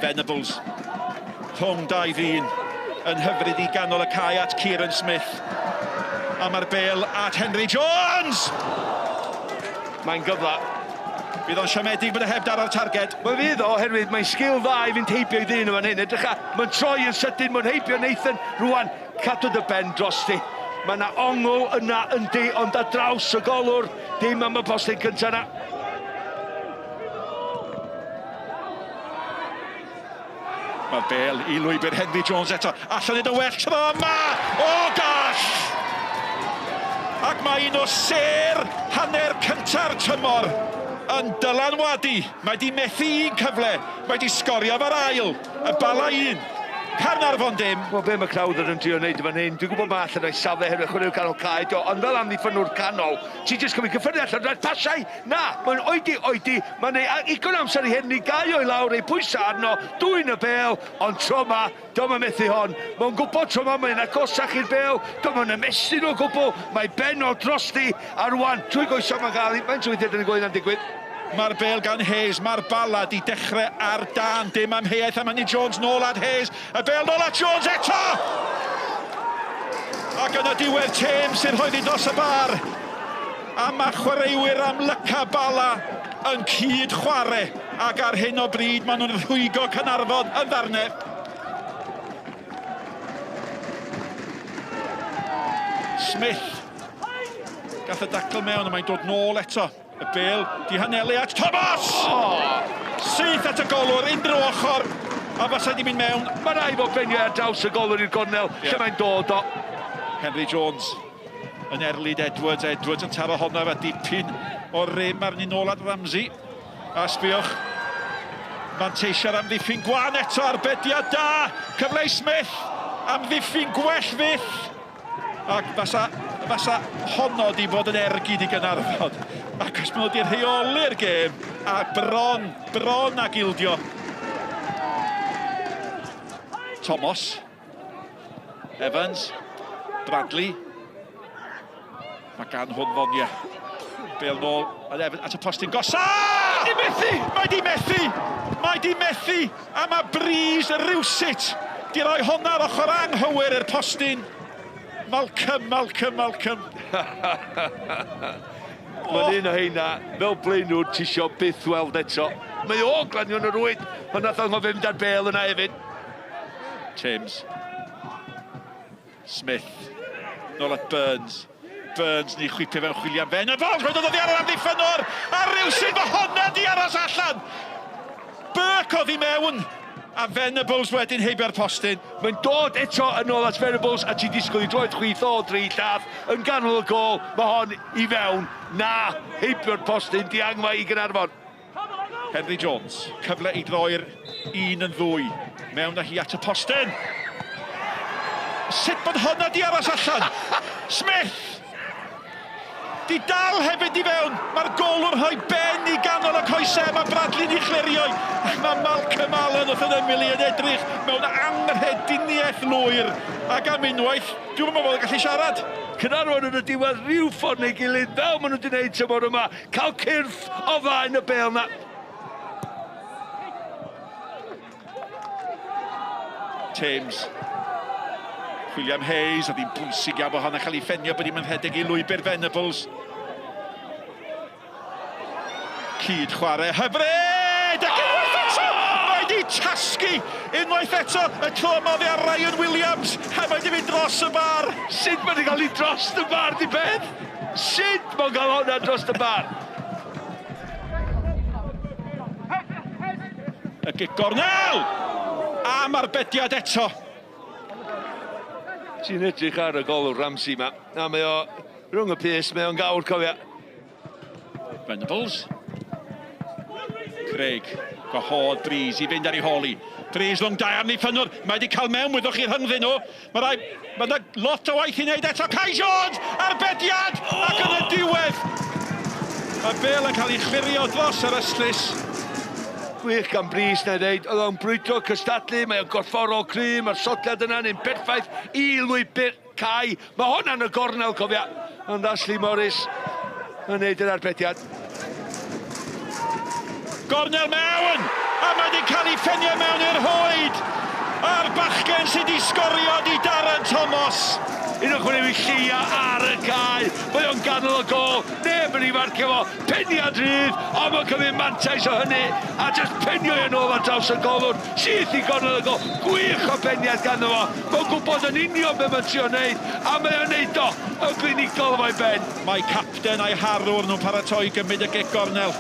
Venables rhwng dau ddyn yn hyfryd i ganol y cae at Kieran Smith. A mae'r bêl at Henry Jones! Mae'n gyfle. Bydd o'n siomedig bod e heb daro'r targed. Mae fydd o, oherwydd mae'n sgil dda i fynd heibio i ddyn yn fan hyn. Edrycha, mae'n troi yn sydyn, mae'n heibio Nathan. Rwan, cadw dy ben drosti. Mae yna ongl yna yndi, ond ar draws y golwr, dim am y postyn cyntaf yna. Mae'r bêl i lwybr Henry Jones eto. Allan nid o well tro yma! O, gall! Ac mae un o sêr hanner cynta'r tymor yn dylanwadu. Mae di methu un cyfle, mae di sgorio fo'r ail. Y Bala un, Caernarfon dim. Wel, be mae Crowther yn trio wneud yn fan hyn, dwi'n gwybod mae allan o'i safle herwydd chwaraewr canol cae dio, ond fel amddiffynnwr canol, ti jyst cymryd cyffyrddiad allan, rhaid pasau, na, mae'n oedi, oedi, mae'n ei igon amser i Henry gau o'i lawr, ei pwysau arno, dwyn y bêl, ond tro ma, dio'm yn methu hon, mae'n gwybod tro ma, mae'n agosach i'r bêl, dio'm yn ymestyn o gwbl, mae ben o drosti, a rwan, trwy goesau mae'n gael, faint o weithiau dyn ni'n gweld hynna'n digwydd? Mae'r bêl gan Hayes, mae'r Bala 'di dechrau ar dân, dim amheuaeth am hynny, Jones nôl at Hayes, y bêl nôl at Jones eto! Ac yn y diwedd Thames sy'n rhoi ddi dros y bar. A mae chwaraewyr amlyca Bala yn cyd chwarae ac ar hyn o bryd maen nhw'n rhwygo Caernarfon yn ddarnau. Smith gath y dacl mewn a mae'n dod nôl eto. Y bêl 'di hanelu at Thomas! Oh! Syth at y golwr, unrhyw ochr, a fasa 'di mynd mewn. Mae rhaid fod Beniau ar draws y golwr i'r gornel, yeah. Lle mae'n dod o. Henry Jones yn erlid Edwards, Edwards yn taro honna efo dipyn o rym arni nôl at Ramsey. A sbiwch, manteisio'r amddiffyn gwan eto, arbediad da, cyfle i Smith, amddiffyn gwell fyth. Ac fasa, fasa honno di bod yn ergyd i Gaernarfon. Ac os maen nhw wedi rheoli'r gêm a bron, bron ag ildio. Thomas. Evans. Bradley. Mae gan hwn ddoniau. Bale nôl, a Evans at y postyn gosa! Mae di methu! Mae di methu! Mae di methu! A mae Breeze rywsut di roi honna ar ochr anghywir i'r postyn. Malcolm, Malcolm, Malcolm. Mae'n un o heina, fel blaenwr, ti isio byth weld eto. Mae o'n glanio yn y rwyd, ond nath anghofio mynd ar bêl yna hefyd. James. Smith. Nôl at Burns. Burns ni chwipio fewn chwilio am Venables. Mae'n dod oddi ar yr amddiffynnwr. A rywsut mae honna di aros allan. Burke oddi mewn. A Venables wedyn heibio'r postyn. Mae'n dod eto yn ôl at Venables a ti'n disgwyl i droed chwith o dri llath yn ganol y gôl. Mae hon i fewn. Na, heibio'r postyn, diangfa i Gaernarfon. Henry Jones, cyfle i droi'r un yn ddwy. Mewn â hi at y postyn. Sut bod honna di aros allan? Smith! Di dal hefyd i fewn. Mae'r golwr rhoi ben i ganol y coesau. Mae Bradley'n ei chlirio. Mae Malcolm Allen wrth yn ymyl i yn edrych mewn anghrediniaeth lwyr. Ac am unwaith, dwi'n meddwl bod yn gallu siarad. Caernarfon yn y diwedd rhyw ffordd neu gilydd, fel maen nhw wedi gwneud tymor yma, Cael cyrff o flaen y bêl 'na. Thames. William Hayes, oedd hi'n bwysig iawn bod hwnna'n cael ei ffenio bod hi'n rhedeg i lwybr Venables. Cyd chwarae hyfryd! Ac unwaith eto, mae wedi tasgu! Unwaith eto, y tro yma oddi ar Ryan Williams, a mae wedi mynd dros y bar! Sut mae wedi cael ei dros y bar, di beth? Sut mae'n cael hwnna dros y bar? Y gic gornel! Am arbediad eto. Ti'n edrych ar y golwr Ramsey ma. Na, mae o rhwng y pys, mae o'n gawr, cofia. Venables. Craig gwahodd Breeze i fynd ar ei hôl i. Breeze rhwng dau amddiffynnwr. Mae wedi cael mewn, wyddwch chi, rhyngddyn nhw. Mae rai, mae yna lot o waith i wneud eto. Kai Jones, arbediad, ac yn y diwedd, mae bêl yn cael ei chlirio dros yr ystlys. Gwych gan Breeze, na i ddeud. Oedd o'n brwydro, cystadlu, mae o'n gorfforol cry, mae'r sodliad yna'n un berffaith i lwybr Kai. Mae hwnna'n y gornel, cofia. Ond Ashley Morris yn neud yr arbediad. Gornel mewn! A mae wedi cael ei phenio mewn i'r rhwyd! A'r bachgen sydd wedi sgorio di Darren Thomas. Un o chwaraewyr lleia ar y cae. Mae o'n ganol y gol. Neb yn ei farcio fo. Peniad rhydd, ond mae'n cymryd mantais o hynny. A just penio i yn ôl ar draws y golwr. Syth i gornel y gol. Gwych o beniad ganddo fo. Mae'n gwybod yn union beth mae'n trio wneud. A mae o'n neud o yn glinigol efo'i ben. Mae capten a'i harwr nhw'n paratoi gymryd y gic gornel.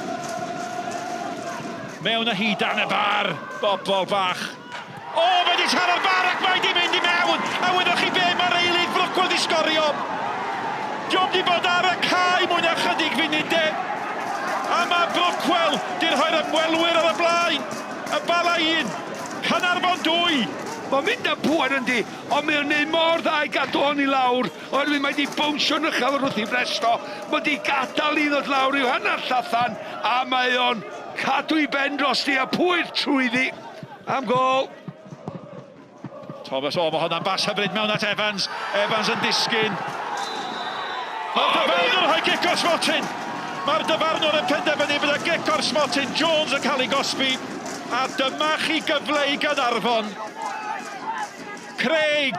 Mewn â hi dan y bar, bobl bach. O, mae wedi taro'r bar ac mae wedi mynd i mewn! A wyddoch chi be, mae'r eilydd Brookwell wedi sgorio! Dio'm di bod ar y cae mwy na chydig funudau. A mae Brookwell di rhoi'r ymwelwyr ar y blaen. Y Bala 1, Caernarfon 2. Mae'n mynd am pŵer yndi, ond mae o'n neud mor dda i gadw hon i lawr, oherwydd mae di bownsio'n uchel wrth i Fresto, mae di gadael i ddod lawr i'w hanner llathan, a mae o'n cadw i ben drosti a pwyr trwyddi am gol. Thomas, o, mae hwnna'n bas hyfryd mewn at Evans. Evans yn disgyn. Mae'r dyfarnwr yn rhoi gic o'r smotyn. Mae'r dyfarnwr yn penderfynu bod y gic o'r smotyn. Jones yn cael ei gosbi. A dyma chi gyfle i Gaernarfon. Craig.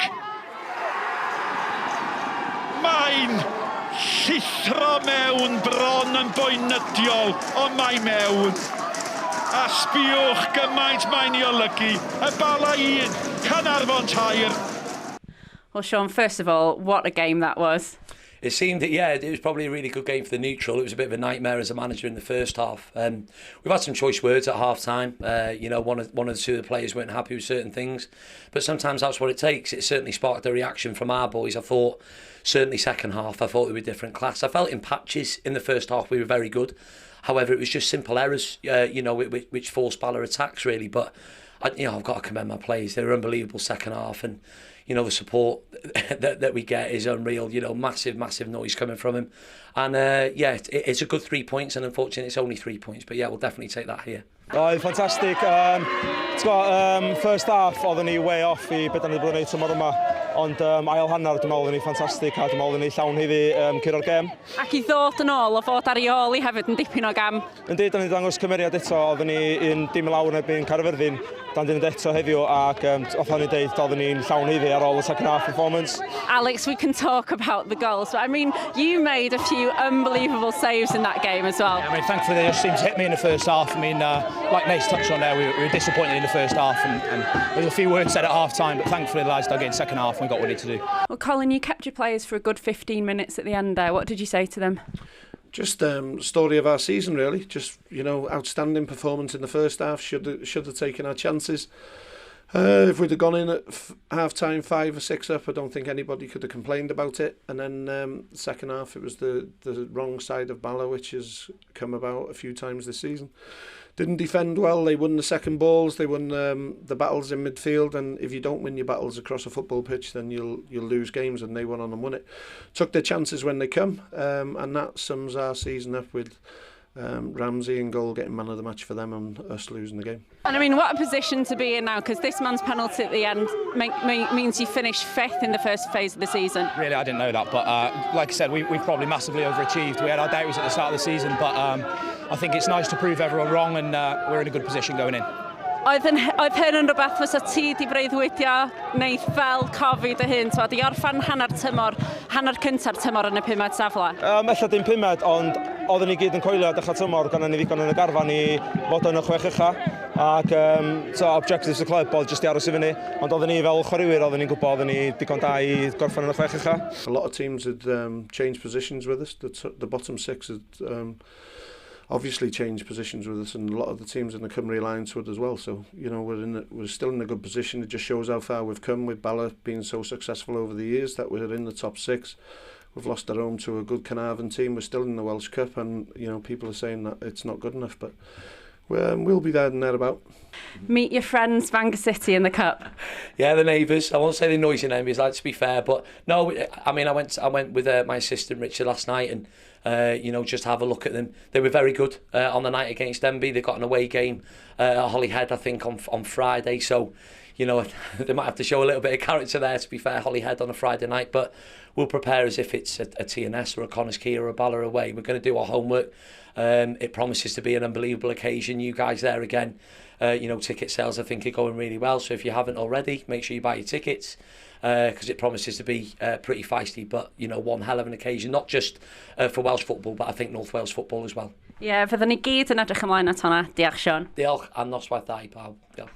Mae'n llithro mewn bron yn boenydiol, ond mae mewn. A sbiwch gymaint mae'n ei olygu. Y Bala 1, Caernarfon 3. Well, Sean, first of all, what a game that was. It seemed that, yeah, it was probably a really good game for the neutral. It was a bit of a nightmare as a manager in the first half. We've had some choice words at half time. One or two of the players weren't happy with certain things, but sometimes that's what it takes. It certainly sparked a reaction from our boys. I thought, certainly second half, I thought we were different class. I felt in patches in the first half we were very good. However, it was just simple errors, which forced Bala attacks really. But I've got to commend my players. They were unbelievable second half, and the support that we get is unreal. Massive, massive noise coming from him. And yeah, it's a good 3 points, and unfortunately it's only 3 points. But yeah, we'll definitely take that here. Oedd, ffantastig. First half, oedden ni way off i beth ni wedi bod yn gwneud tymor yma. Ond ail hanner, dwi'n meddwl, oedden ni ffantastig a dwi'n meddwl oedden ni llawn haeddu curo'r gêm. Ac i ddod yn ôl o fod ar ei ôl i hefyd yn dipyn o gam. Yndi, da ni wedi dangos cymeriad eto, oedden ni un dim lawr yn erbyn Caerfyrddin, dan dyn eto heddiw ac oedden ni'n deud, oedden ni'n llawn haeddu ar ôl y second half performance. Alex, we can talk about the goals, but I mean, you made a few unbelievable saves in that game as well. Yeah, I mean, thankfully they just seemed to hit me in the first half. I mean, like Nace touched on there, we were disappointed in the first half, and there was a few words said at half time, but thankfully the lads dug in second half and we got what we needed to do. Well, Colin, you kept your players for a good 15 minutes at the end there. What did you say to them? Just story of our season, really. Just outstanding performance in the first half. Should have taken our chances. If we'd have gone in at half time 5 or 6 up, I don't think anybody could have complained about it. And then second half, it was the wrong side of Bala, which has come about a few times this season. Didn't defend well. They won the second balls. They won the battles in midfield. And if you don't win your battles across a football pitch, then you'll lose games. And they went on and won it. Took their chances when they come, and that sums our season up with Ramsey in goal getting man of the match for them and us losing the game. And I mean, what a position to be in now, because this man's penalty at the end means you finish fifth in the first phase of the season. Really, I didn't know that, but like I said, we've probably massively overachieved. We had our doubts at the start of the season, but I think it's nice to prove everyone wrong, and we're in a good position going in. Oedd hyn yn rhywbeth fysa ti di breuddwydio neu fel cofi dy hun, twod, i orffan hanner tymor, hanner cynta'r tymor yn y pumed safle? Ella dim pumed, ond oedden ni gyd yn coelio dechrau tymor, gan ni ddigon yn y garfan i fod yn y chwech ucha. Ac so, objectives y clwb oedd jyst i aros i fyny, ond oedden ni fel chwaraewyr, oedden ni'n gwybod oedden ni digon da i gorffen yn y chwech ucha. A lot of teams had changed positions with us. The bottom six had obviously changed positions with us, and a lot of the teams in the Cymru Alliance would as well. So we're still in a good position. It just shows how far we've come with Bala being so successful over the years that we're in the top six. We've lost at home to a good Caernarfon team. We're still in the Welsh Cup, and people are saying that it's not good enough, but we'll be there and thereabout. Meet your friends Bangor City in the Cup. Yeah, the neighbours. I won't say the noisy neighbours, like, to be fair, but no, I mean, I went with my assistant Richard last night and just have a look at them. They were very good on the night against Denbigh. They got an away game at Holyhead, I think, on Friday. So, they might have to show a little bit of character there, to be fair, Holyhead on a Friday night. But we'll prepare as if it's a TNS or a Connah's Quay or a Bala away. We're going to do our homework. It promises to be an unbelievable occasion. You guys there again. Ticket sales I think are going really well. So if you haven't already, make sure you buy your tickets because it promises to be pretty feisty. But one hell of an occasion, not just for Welsh football, but I think North Wales football as well. Ie, yeah, fyddwn ni gyd yn edrych ymlaen at hwnna. Diolch, Sean. Diolch a noswaith dda i pawb. Diolch.